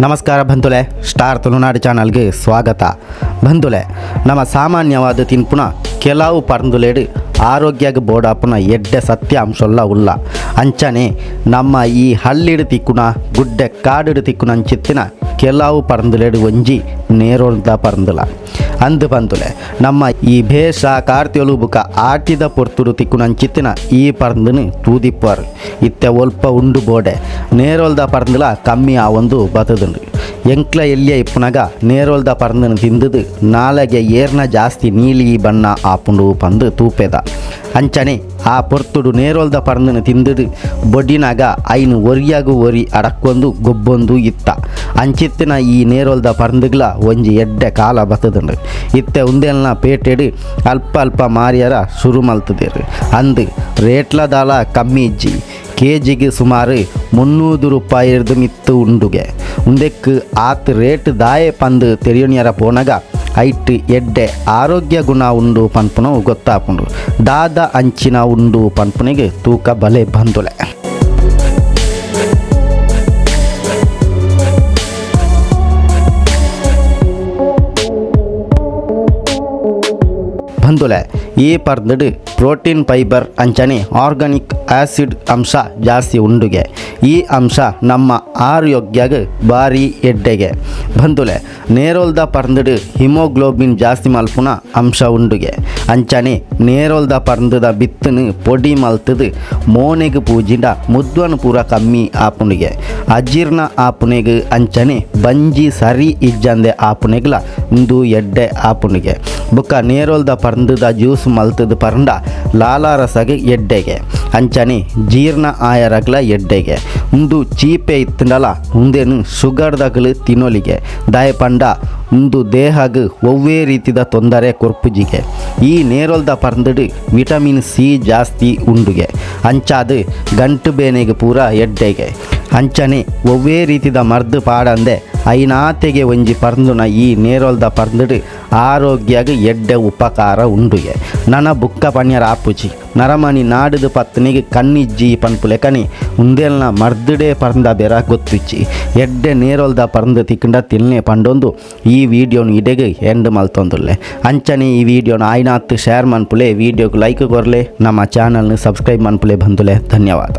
ನಮಸ್ಕಾರ ಬಂಧುಲೆ, ಸ್ಟಾರ್ ತುಳುನಾಡು ಚಾನಲ್ಗೆ ಸ್ವಾಗತ. ಬಂಧುಲೆ, ನಮ್ಮ ಸಾಮಾನ್ಯವಾದ ತಿನ್ಪುನ ಕೆಲವು ಪರ್ಂದುಲೇಡು ಆರೋಗ್ಯಕ್ಕೆ ಬೋಡಾಪುನ ಎಡ್ಡೆ ಸತ್ಯ ಅಂಶಲ್ಲ ಉಲ್ಲ. ಅಂಚನೆ ನಮ್ಮ ಈ ಹಳ್ಳಿಡು ತಿಕ್ಕುನ ಗುಡ್ಡೆ ಕಾಡುಡು ತಿಕ್ಕುನ ಅಂಚಿತ್ತಿನ ಕೆಲವು ಪರ್ಂದುಲೇಡು ಒಂಜಿ ನೇರೊಲ್ದ ಪರ್ಂದುಲ ಅಂದು. ಬಂದುಲೆ, ನಮ್ಮ ಈ ಭೇಷ ಕಾರ್ತ್ಯೊಲು ಬುಕ ಆಟಿದ ಪೊರ್ತುಡು ತಿಕ್ಕುನ ಅಂಚಿತ್ತಿನ ಈ ಪರ್ಂದನು ತೂದಿಪ್ಪರು. ಇತ್ತೆ ಒಲ್ಪ ಉಂಡು ಬೋಡೆ ನೇರೊಲ್ದ ಪರ್ಂದುಲ ಕಮ್ಮಿ ಆವೊಂದು ಬತ್ತದುಂಡು. ಎಂಕ್ಲ ಎಲ್ಲಿಯ ಇಪ್ಪುನಗ ನೇರೊಲ್ದ ಪರ್ಂದನು ತಿಂದುದು ನಾಲಗೆ ಏರ್ನ ಜಾಸ್ತಿ ನೀಲಿ ಬಣ್ಣ ಆಪುಂಡು ಪಂದು ತೂಪೆದ. ಅಂಚನೆ ಆ ಪೊರ್ತುಡು ನೇರೊಲ್ದ ಪರ್ಂದನು ತಿಂದುದು ಬೊಡಿನಾಗ ಐನು ಒರಿಯಾಗು ಒರಿ ಅಡಕ್ಕೊಂದು ಗೊಬ್ಬೊಂದು ಇತ್ತ. ಅಂಚಿತ್ತಿನ ಈ ನೇರೊಲ್ದ ಪರ್ಂದುಗ್ಲ ಒಂಜಿ ಎಡ್ಡೆ ಕಾಲ ಬತ್ತದುಂಡು. ಇತ್ತೆ ಉಂದೆಲ್ನ ಪೇಟೆಡು ಅಲ್ಪ ಅಲ್ಪ ಮಾರಿಯರ ಶುರು ಮಲ್ತದೇರು. ಅಂದು ರೇಟ್ಲ ದಾಲ ಕಮ್ಮಿ ಇಜ್ಜಿ. ಕೆಜಿಗೆ ಸುಮಾರು 300 ರೂಪಾಯಿರ್ದು ಮಿತ್ತು ಉಂಡುಗೆ. ಉಂದೆಕ್ ಆತ್ ರೇಟ್ ದಾಯೆ ಪಂದು ತೆರಿಯೋನಿಯರ ಪೋನಗ ಐಟ್ ಎಡ್ಡೆ ಆರೋಗ್ಯ ಗುಣ ಉಂಡು ಪನ್ಪುನವು ಗೊತ್ತಾಪುಂಡು. ದಾದ ಅಂಚಿನ ಉಂಡು ಪನ್ಪುನಿಗೆ ತೂಕ ಬಲೆ ಬಂದುಲೆ. ಬಂದುಲೆ, ಈ ಪರ್ದಡು ಪ್ರೋಟೀನ್, ಫೈಬರ್ ಅಂಚನೆ ಆರ್ಗಾನಿಕ್ ಆಸಿಡ್ ಅಂಶ ಜಾಸ್ತಿ ಉಂಡುಗೆ. ಈ ಅಂಶ ನಮ್ಮ ಆರೋಗ್ಯಗೆ ಭಾರಿ ಎಡ್ಡೆಗೆ. ಬಂದುಲೆ, ನೇರೋಲ್ದ ಪರ್ಂದುಡು ಹಿಮೋಗ್ಲೋಬಿನ್ ಜಾಸ್ತಿ ಮಲ್ಪುನ ಅಂಶ ಉಂಡುಗೆ. ಅಂಚನೆ ನೇರೋಲ್ದ ಪರ್ಂದದ ಬಿತ್ತನು ಪೊಡಿ ಮಲ್ತದು ಮೋನೆಗೆ ಪೂಜಿಂಡ ಮುದ್ವನು ಪೂರ ಕಮ್ಮಿ ಆಪುನಿಗೆ, ಅಜೀರ್ಣ ಆಪುನೆಗೆ, ಅಂಚನೆ ಬಂಜಿ ಸರಿ ಇಜ್ಜಂದೆ ಆಪುನೆಗ್ಲ ಉಂದು ಎಡ್ಡೆ ಆಪುನಿಗೆ. ಬೊಕ್ಕ ನೇರೋಲ್ದ ಪರ್ಂದದ ಜ್ಯೂಸ್ ಮಲ್ತದ ಪರಂಡ ಲಾಲಾರಸಗೆ ಎಡ್ಡೆಗೆ, ಅಂಚನೆ ಜೀರ್ಣ ಆಯರಗ್ಲ ಎಡ್ಡೆಗೆ. ಉಂದು ಚೀಪೆ ಇತ್ತಂಡಲ ಉಂದೇನು ಶುಗರ್ದಗಲು ತಿನ್ನೊಲಿಗೆ. ದಾಯ ಪಂಡ ಉಂದು ದೇಹಗ್ ಒವ್ವೇ ರೀತಿದ ತೊಂದರೆ ಕೊರ್ಪುಜಿಗೆ. ಈ ನೇರೊಲ್ದ ಪರ್ಂದುಡು ವಿಟಮಿನ್ ಸಿ ಜಾಸ್ತಿ ಉಂಡುಗೆ. ಅಂಚಾದು ಗಂಟು ಬೇನೆಗೆ ಪೂರ ಎಡ್ಡೆಗೆ. ಅಂಚನೆ ಒವ್ವೇ ರೀತಿದ ಮರ್ದು ಪಾಡಂದೆ ಐನಾತೆಗೆ ಒಂಜಿ ಪರ್ಂದುನ ಈ ನೇರೊಲ್ದ ಪರ್ಂದುಡು ಆರೋಗ್ಯಗ್ ಎಡ್ಡೆ ಉಪಕಾರ ಉಂಡುಗೆ. ನನ ಬುಕ್ಕ ಪಣ್ಯರ ಆಪುಜಿ. ನರಮನಿ ನಾಡುದು ಪತ್ತನಿಗೆ ಕಣ್ಣಿಜ್ಜಿ ಪನ್ಪುಲೆಕನಿ ಉಂದೆಲ್ನ ಮರ್ದುಡೆ ಪರ್ಂದ ಬೇರ ಗೊತ್ತಿಚ್ಚಿ. ಎಡ್ಡೆ ನೇರೊಲ್ದ ಪರ್ಂದು ತಿಕ್ಕಂಡ ತಿನ್ನೆ ಪಂಡೊಂದು ಈ ವಿಡಿಯೋನು ಇಡೆಗೆ ಎಂಡ್ ಮಲ್ತೊಂದುಲ್ಲೆ. ಅಂಚನೆ ಈ ವಿಡಿಯೋನ ಆಯ್ನಾತ್ ಶೇರ್ ಮನ್ಪುಲೆ, ವಿಡಿಯೋಗೆ ಲೈಕ್ ಕೊರ್ಲೆ, ನಮ್ಮ ಚಾನಲ್ನ ಸಬ್ಸ್ಕ್ರೈಬ್ ಮನ್ಪುಲೆ ಬಂದುಲೆ. ಧನ್ಯವಾದ.